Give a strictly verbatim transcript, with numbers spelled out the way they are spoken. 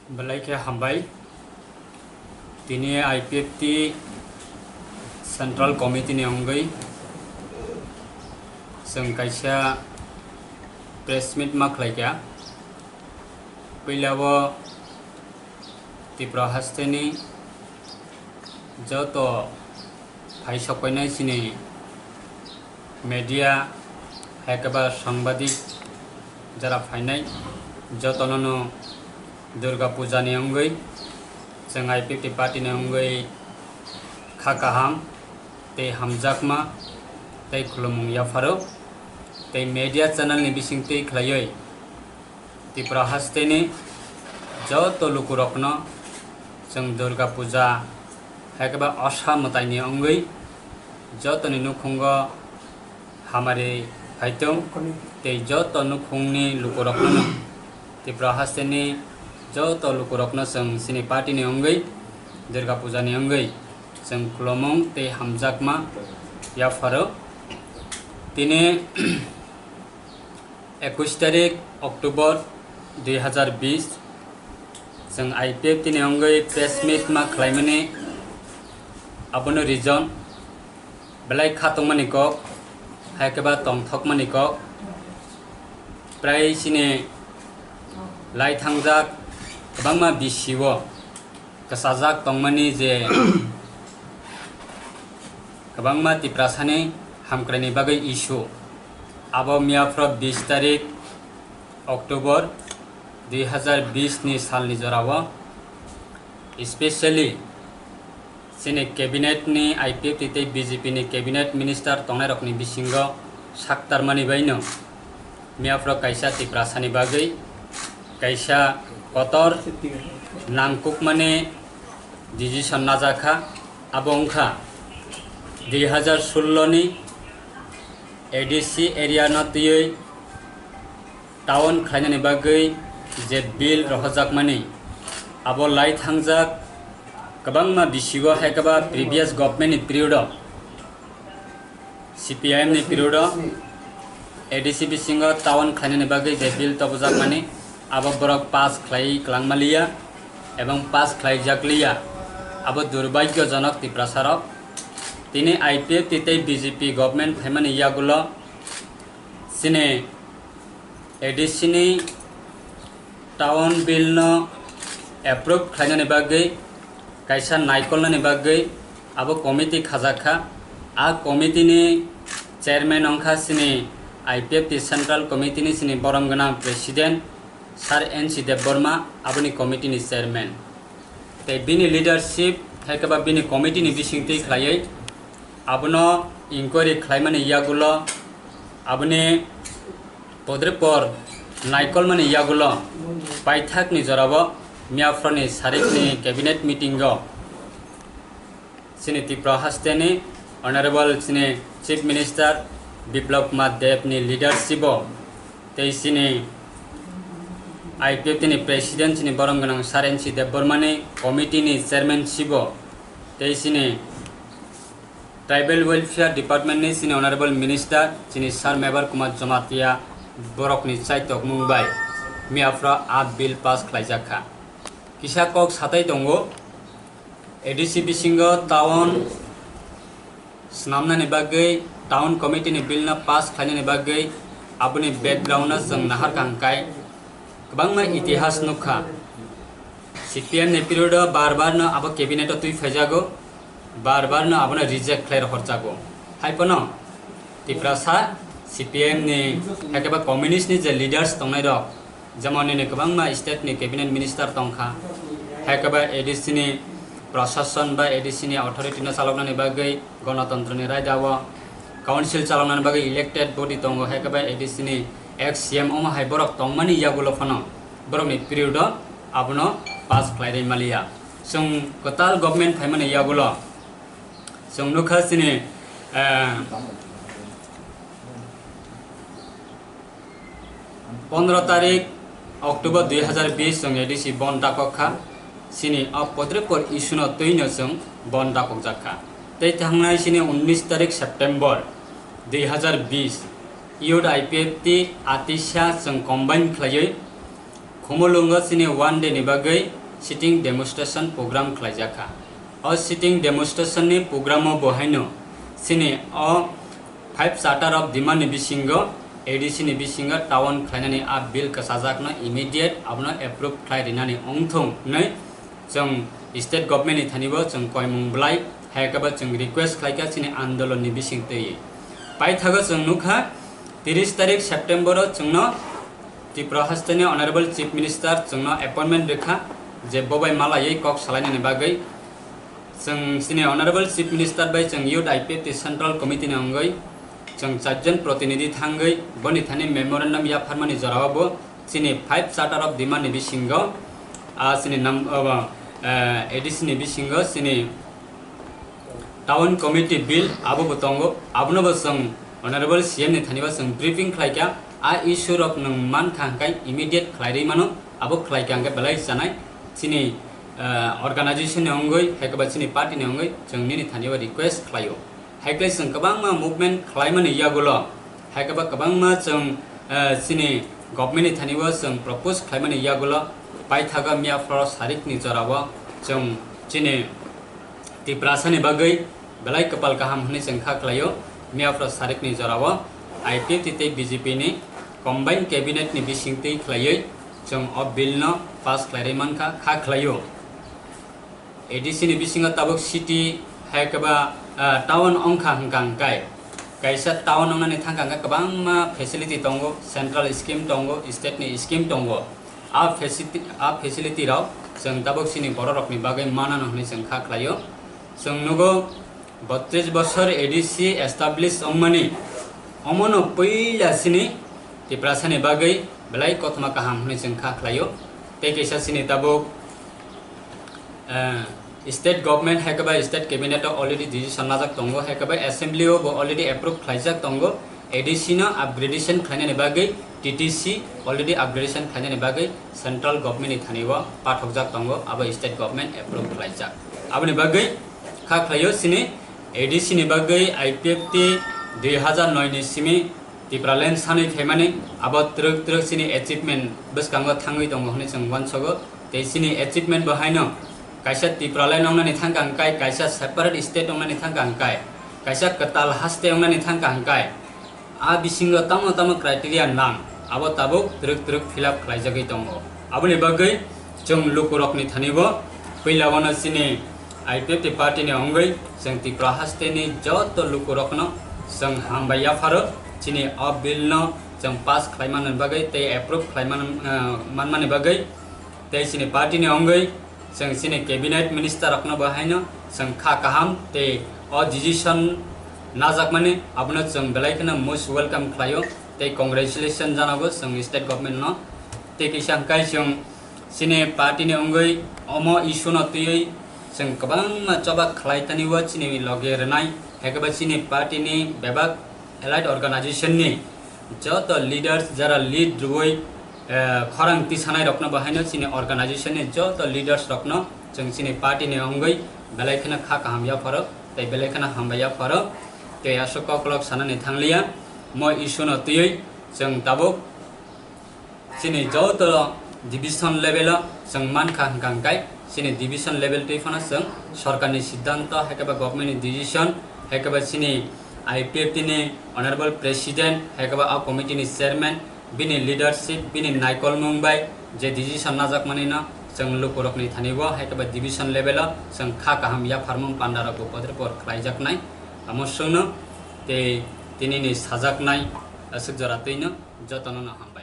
Belai khe hambai. Tini I P F T Central Committee ni wngwi chwng kaisa press meet ma khlai kha. Puila o Tripura hasteni joto phai sok painai chini media, hai khe ba sangbadik jara phainai, jotono no Durga Puja ni wngwi chwng I P F T party ni wngwi kha kaham tei hamjakma tei khulumung yapharo tei media channel ni bisingtwi khlaiwi Tripura hasteni joto lukurokno chwng Durga Puja hai khe ba Asa mwtaini wngwi jotoni nukhungo hamari phaitong tei joto nukhungni lukurokno Tripura hasteni joto lukurokno chwng chini party ni wngwi Durga Puja ni wngwi chwng khulumung tei hamjakma yapharo. Tini Ekwis tarik October dui hazar bis, chwng I P F T ni wngwi press meet ma khlaimani, abono reason belai kha tongmani kok, hai khe ba tongthokmani kok, prai chini lai thangjak kwbangma bisio kwchajak tongmani je kwbangma Tiprasani hamkraini bagwi issue. Abo miyaphro bis tarik October dui hazar bis ni salni jorao, specially chini cabinet ni I P F T tei B J P ni cabinet minister tongnairokni bisingo saktarmani baino miyaphro kaisa Tiprasani bagwi kaisa kotor nangkukmani decision najakha. Abo wngkha dui hazar sullo ni A D C area no twiwi town khlainani bagwi je bill rohorjakmani, abo lai thangjak kwbangma bisio hai khe ba previous government ni period o, C P I M ni period o A D C bisingo town khlainani bagwi je bill tobojakmani, abo borok pass khlai kwlangma liya ebong pass khlaijakliya. Abo durbhagyojonok Tiprasarok. Tini I P F T tei B J P government phaimani yagulo chini A D C ni town bill no approve khlainani bagwi, kaisa naikolnani bagwi abo committee khajakha. A committee ni chairman wngkha chini I P F T Central Committee ni chini borom gwnang president Sir N C Debbarma, aboni committee ni chairman. Tei bini leadership hai khe ba bini committee ni bisingtwi khlaiwi abono inquiry khlaimani yagulo, aboni podrepor naikolmani yagulo, paithakni jorao miyaphorni sarikni cabinet meeting o chini Tripura hasteni Honorable chini Chief Minister Biplab Kumar Deb ni leadership o tei chini I P F T ni president chini borom gwnang Sir N C Debbarma ni committee ni chairmanship o tei chini Tribal Welfare Department ni chini Honorable Minister chini Sir Mebar Kumar Jamatia borokni chaitokmung bai miyaphro a bill pass khlaijak kha. Kisa kok satai tongo, A D C bisingo town swnamnani bagwi, town committee ni bill no pass khlainani bagwi, aboni background no chwng nahar kha hwnkhe kwbangma itihas nukha. C P M ni period o bar bar no abo cabinet o twi phaijago, bar bar no abono reject khlai rohorjago. Hai phano Tiprasa C P M ni, hai khe ba communist ni je leaders tongnai rok, jemon nini kwbangma state ni cabinet minister tongkha, hai khe ba A D C ni prosason ba A D C ni authority no chaloknani bagwi, gonotontro ni raida o council chaloknani bagwi elected body tongo, hai khe ba A D C ni ex C M omo hai borok tongmani yagulo phano borok ni period o abono pass khlai rwi maliya. Chwng kwtal government phaimani yagulo chwng nukha chini, eh, pondro tarik October dui hazar bis chwng A D C bon dakok kha. Chini o podrepor issue no twi no chwng bon dakok jak kha. Tei thangnai chini unnish tarik September dui hazar bis youth I P F T atisa chwng combine khlaiwi Khumulwngo chini one day ni bagwi sitting demonstration program khlaijakha. O sitting demonstration ni program o bo haino chini o five Charter of Demand ni bisingo A D C ni bisingo town khlainani a bill kwchajakno immediate abono approve khlai rinani wngthung hwnwi chwng state government ni thanibo chwng koimung bwlai, hai khe bo chwng request khlaikha chini andolon ni bisingtwi. Paithago chwng nukha, tris tarik September o chwngno Tripura hasteni Honorable Chief Minister chwngno appointment rwkha je bobai malaiwi kok salainani bagwi. Chwng chini Honorable Chief Minister bai chwng Youth I P F T Central Committee ni wngwi chwng charjon protinidhi thangwi boni thani memorandum yapharmani jorao bo chini five Charter of Demand ni bisingo, ah, chini nam-, abo, eh, A D C ni bisingo chini Town Committee Bill abo bo tongo, abono bo chwng Honorable C M ni thani bo chwng briefing khlaikha, a issue rok nwng mankha hwnkhe immediate khlairwi mano, abo khlaikha hwnkhe belai chanai chini, eh, organization ni wngwi, hai khe ba chini party ni wngwi chwng nini thani bo request khlaio. Hai khe chwng kwbangma movement khlaimani yagulo, hai khe ba kwbangma chwng, eh, chini government ni thani bo chwng propose khlaimani yagulo, paithago miya phoro sarikni jorao chwng chini Tiprasa ni bagwi belai kwpal kaham hwnwi chwng kha khlaio. Miya phoro sarikni jorao I P F T tei B J P ni combined cabinet ni bisingtwi khlaiwi chwng o bill no pass khlairwi mankha, kha khlaio. A D C ni bisingo tabuk city hai khe ba, ah, town wngkha hwnkha hwnkhe, kaisa town wngnani thangkha hwnkhe kwbangma facility tongo, central scheme tongo, state ni scheme tongo. A facility, a facility rok chwng tabuk chini borok rokni bagwi manano hwnwi chwng kha khlaio. Chwng nugo, botris bosor A D C establish wngmani, omono puila chini Tiprasani bagwi belai kothoma kaham hwnwi chwng kha khlaio. Tei kaisa chini tabuk, eh, state government hai khe ba state cabinet o already decision najak tongo, hai khe ba assembly o bo already approve khlaijak tongo. A D C no upgradation khlainani bagwi T T C already upgradation khlainani bagwi central government ni thani o pathokjak tongo, abo state government approve khlaijak. Aboni bagwi kha khlaio chini A D C ni bagwi I P F T dui hazar noi ni simi Tipraland sanwi phaimani, abo twrwk twrwk chini achievement bwskango thangwi tongo hwnwi chwng uansogo. Tei chini achievement bo haino kaisa Tipraland wngnani thangkha hwnkhe, kaisa separate state wngnani thangkha hwnkhe, kaisa kwtal haste wngnani thangkha hwnkhe, a bisingo tamo tamo criteria nang, abo tabuk twrwk twrwk fill up khlaijagwi tongo. Aboni bagwi chwng lukurokni thani bo puila uano chini I P F T party ni wngwi chwng Tripura haste ni joto lukurokno chwng hambai yapharo, chini o bill no chwng pass khlai manani bagwi tei approve khlai man, eh, manmani bagwi. Tei chini party ni wngwi chwng chini cabinet minister rokno bo haino chwng kha kaham tei o decision najakmani abono chwng belai kheno most welcome khlaio tei congratulation janago chwng state government no. Tei kisa hwnkhe chwng chini party ni wngwi omo issue no twiwi chwng kwbangma choba khlai tani o chini loge rwnai, hai khe ba chini party ni bebak allied organization ni joto leaders jara lead rwui, eh, khorang tisanai rokno bo haino chini organization ni joto leaders rokno chwng chini party ni wngwi belai kheno kha kaham yapharo tei belai kheno hambai yapharo. Tei aswk koklok sanani thangliya, mo issue no twiwi chwng tabuk chini joto division level o chwng mankha hwnkha hwnkhe chini division level twi phano chwng sorkarni siddhanto, hai khe ba government ni decision, hai khe ba chini I P F T ni honorable president, hai khe ba a committee ni chairman, bini leadership, bini naikolmung bai je decision najakmani no chwng lukurokni thani bo hai khe ba division level o chwng kha kaham yapharmung panda rok bo podre por khlaijaknai. Amo chwngno tei tini ni sajaknai aswk jora twino jotono no ham.